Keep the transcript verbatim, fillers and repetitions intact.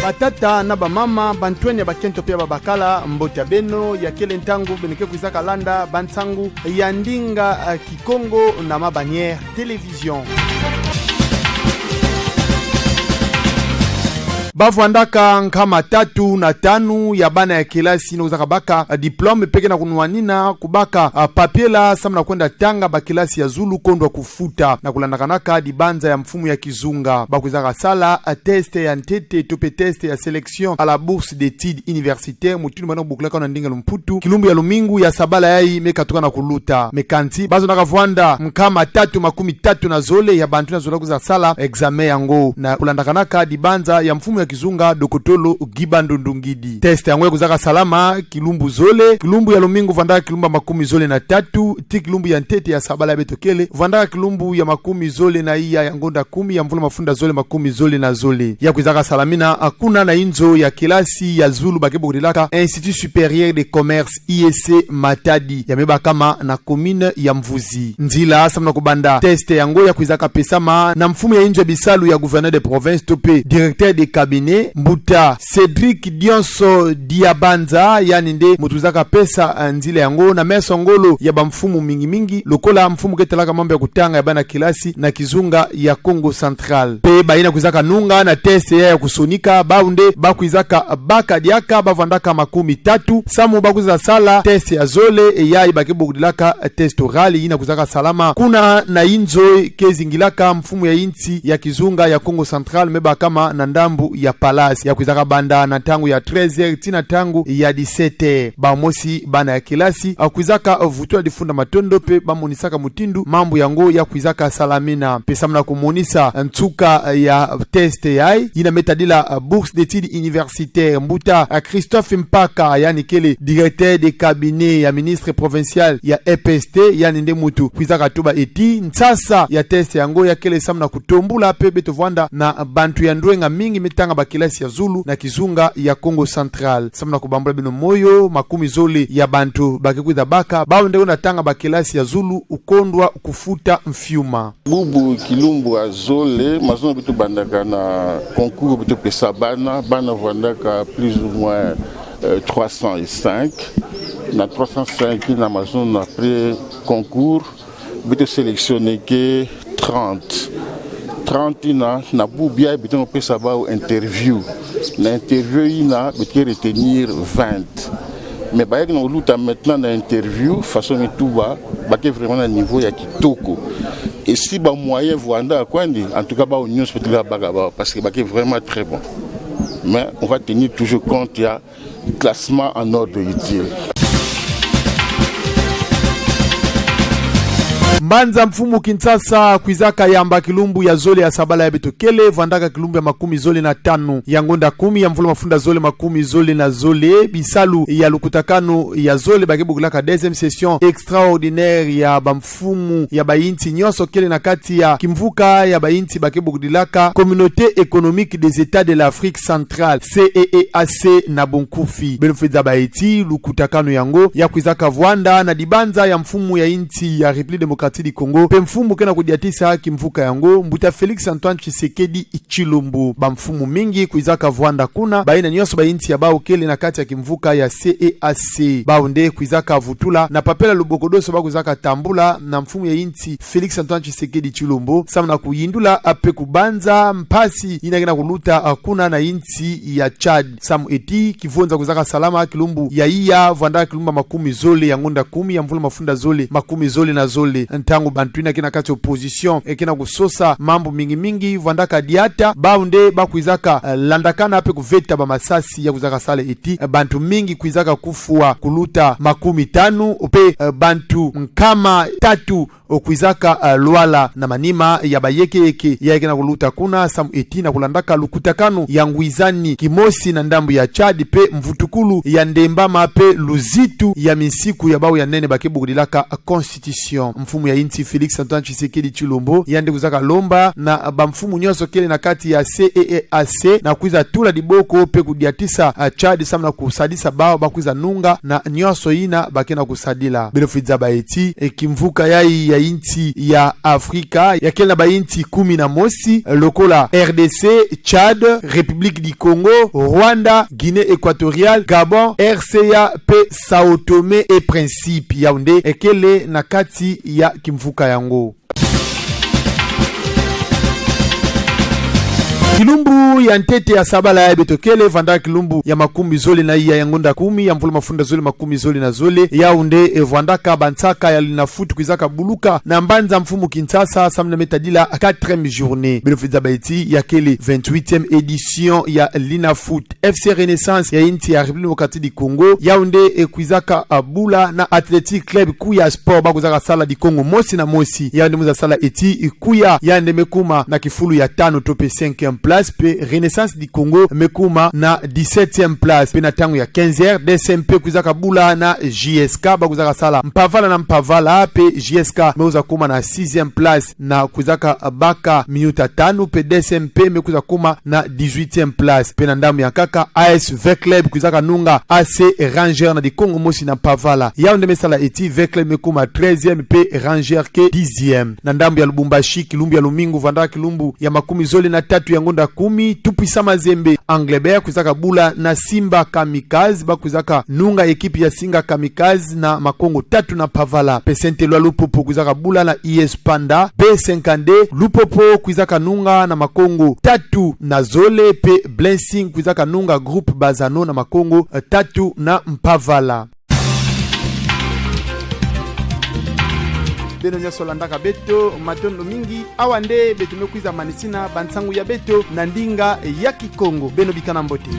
Batata na bamama, bantwenia ya bakento pe ya babakala, mbote ya beno, ya kele ntangu beno ke kwizaka landa bansangu ya ndinga, eh, Kikongo na Ma Bannière Télévision. Bavwandaka nkama tatu na tanu ya bana ya kelasi yina kwizaka baka, eh, diplôme pe ke na kunwanina kubaka, eh, papier la samu na kwenda tanga ba kelasi ya zulu kondwa kufuta. Na kulandakanaka dibanza ya mfumu ya kizunga, bakwizaka sala, eh, test ya ntete to pe test ya sélection à la bourse d'études universitaires, mutindu bana bokilaka na ndinga lumputu, kilumbu ya lumingu ya sabala yayi me katuka na kuluta. Me kansi, bazonaka vwanda nkama tatu makumi tatu na zole ya bantu yina zola kwiza sala examen yango, na kulandakanaka dibanza ya mfumu ya kizunga, dokotolo Guy Bandundu Nguidi. Test yango ya kwizaka salama kilumbu zole, kilumbu ya lumingu vwandaka kilumbu ya makumi zole na tatu, tii kilumbu ya ntete ya sabala yayi beto kele, vwandaka kilumbu ya makumi zole na iya ya ngonda kumi ya mvula mafunda zole makumi zole na zole. Ya kwizaka salamina, ah, kuna na inzo ya kelasi ya zulu ba ke bokilaka Institut Supérieur de Commerce, I S C Matadi, ya me bakama na commune ya Mvuzi. Nzila samu na kubanda test yango ya kwizaka pesama na mfumu ya inzo ya bisalu ya gouverneur de province to pe directeur de cabinet, mbuta Cédric Dionso Diabanza, yandi nde muntu kwizaka pesa, eh, nzila yango na meso ngolo ya bamfumu mingi mingi, lokola mfumu ke talaka mambu ya kutanga ya bana kelasi na kizunga ya Kongo Central. Pe bayina kwizaka nunga na test yayi ya kusonika, bawu nde bakwizaka baka diaka, bavwandaka makumi tatu, samu bakwiza sala test ya zole, eh, yayi ba ke bokilaka test oral, yina kwizaka salama kuna na inzo ke zingilaka mfumu ya insi ya kizunga ya Kongo Central, me bakama na ndambu ya Palace. Ya kwizaka banda na ntangu ya treize heures tii na ntangu ya dix-sept heures. Bawu mosi bana ya kelasi, ah, kwizaka, ah, vutula difunda matondo pe bamonisaka mutindu mambu yango ya kwizaka salamina. Pe samu na kumonisa, ah, nsuka, ah, ya test yayi, yina me tadila, ah, bourse d'études universitaires, mbuta, ah, Christophe Mpaka, yandi kele directeur de cabinet ya ministre provincial ya E P S T, yandi nde muntu kwizaka tuba eti nsasa ya test yango ya kele samu na kutombula pe beto vwanda na bantu ya ndwenga mingi me tanga ba kelasi ya zulu na kizunga ya Kongo Central. Samu na kubambula beno moyo, makumi zole ya bantu ba ke kwiza baka, bawu nde kwenda tanga ba kelasi ya zulu, kondwa kufuta mfiuma. Bubu kilumbu ya zole, mazono beto bandaka na concours beto pesa bana, bana vwandaka plus ou moins, euh, trois cent cinq. Na trois cent cinq yina, mazono après concours, beto sélectionner ke trente. Trente yina, na bubu yayi beto pesa bawu interview. Na interview yina, beto ke retenir vingt. Mais ba ke na kuluta maintenant na interview, façon mi tuba, ba ke vraiment na niveau ya kitoko. Et si ba moyens vwanda kwandi, en tout cas, bawu nyonso beto ke baka bawu, parce que ba ke vraiment très bon. Mais on va tenir toujours compte ya classement en ordre utile. Mbanza mfumu Kinshasa kwizaka yamba kilumbu ya zole ya sabala yayi beto kele, vwandaka kilumbu ya makumi zole na tanu ya ngonda kumi ya mvula mafunda zole makumi zole na zole, bisalu ya lukutakanu ya zole ba ke bokilaka deuxième session extraordinaire ya bamfumu ya bayinsi nyonso kele na kati ya kimvuka ya bayinsi ba ke bokilaka Communauté économique des États de l'Afrique centrale, C E E A C na bunkufi. Beno fwe zaba eti lukutakanu yango ya kwizaka vwanda na dibanza ya mfumu ya insi ya République démocratique du Congo, pe mfumu ke na kudiatisa kimvuka yango, mbuta Félix Antoine Tshisekedi Tshilombo. Bamfumu mingi kwizaka vwanda kuna, bayina nyonso bayinsi ya bawu kele na kati ya kimvuka ya C E A C. Bawu nde kwizaka vutula na papela lubokodoso ba kwizaka tambula na mfumu ya insi Félix Antoine Tshisekedi Tshilombo, samu na kuyindula pe kubanza mpasi yina ke na kuluta kuna na insi ya Tchad. Samu eti kivonza kwizaka salama kilumbu ya iya, vwandaka kilumbu ya makumi zole ya ngonda kumi ya mvula mafunda zole makumi zole na zole, ntangu bantu yina ke na kati ya opposition, eh, ke na kusosa mambu mingi mingi, vwandaka diata, bawu nde ba kwizaka, eh, landakana pe kuveta bamasasi ya kwizaka sala eti, eh, bantu mingi kwizaka kufwa kuluta makumi tanu, pe, eh, bantu nkama tatu kwizaka, eh, lwala na manima ya bayekeyeke yayi ke na kuluta kuna, samu eti na kulandaka lukutakanu ya ngwizani kimosi na ndambu ya Tchad, pe mvutukulu ya ndembama pe luzitu ya minsiku ya bawu ya nene ba ke bokilaka constitution. Mfumu ya insi Félix Antoine Tshisekedi Tshilombo, yandi kwizaka lomba na bamfumu nyonso kele na kati ya C E E A C na kwiza tula diboko mpe kudiatisa, ah, Tchad samu na kusadisa bawu ba kwiza nunga na nyonso yina ba ke na kusadila. Beno fwiza zaba ti, e, kimvuka yayi ya insi ya Afrika, ya kele na bainsi kumi na mosi, e, lokola R D C, Tchad, République du Congo, Rwanda, Guinée Équatoriale, Gabon, R C A mpe Sao Tome et Principe. Yawu nde e kele na kati ya kimvuka yango. Kilumbu ya ntete ya sabala yayi beto kele, vwandaka kilumbu ya makumi zole na iya ya ngonda kumi ya mvula mafunda zole makumi zole na zole. Yawu nde e vwandaka bansaka ya Linafoot kwizaka buluka na mbanza-mfumu Kinshasa samu na me tadila quatrième journée. Beno fwiza zaba ti ya kele vingt-huitième édition ya Linafoot. F C Renaissance ya insi ya République Démocratique du Congo, yawu nde e kwizaka, ah, bula na Athletic Club Kuya Sport, ba kwizaka sala dikongo mosi na mosi. Yawu nde me kwiza sala ti Kuya, yandi me kuma na kifulu ya tanu to mpe cinquième place, mpe Renaissance du Congo me kuma na dix-septième place. Mpe na ntangu ya quinze heures, D S M P kwizaka bula na J S K, ba kwizaka sala mpavala na mpavala, mpe J S K me kwiza kuma na sixième place na kwizaka baka minuta tanu, mpe D S M P me kwiza kuma na dix-huitième place. Mpe na ndambu ya nkaka, A S V Club kwizaka nunga A C Ranger na dikongo mosi na mpavala. Yawu nde me sala ti V Club me kuma treizième, mpe Ranger ke dixième. Na ndambu ya Lubumbashi, kilumbu ya lumingu, vwandaka kilumbu ya makumi zole na tatu ya ngonda kumi, Tout Puissant Mazembe Englebert kwizaka bula na Simba Kamikaze, ba kwizaka nunga ekipi ya Simba Kamikaze na makongo tatu na mpavala. Mpe Saint-Éloi Lupopo kwizaka bula na U S Panda B cinquante-deux, Lupopo kwizaka nunga na makongo tatu na zole, mpe Blessing kwizaka nunga Groupe Bazano na makongo, eh, tatu na mpavala. Beno nyonso landaka beto, matondo mingi. Awa nde beto me kwiza manisina bansangu ya beto na ndinga ya Kikongo. Beno bikana mbote.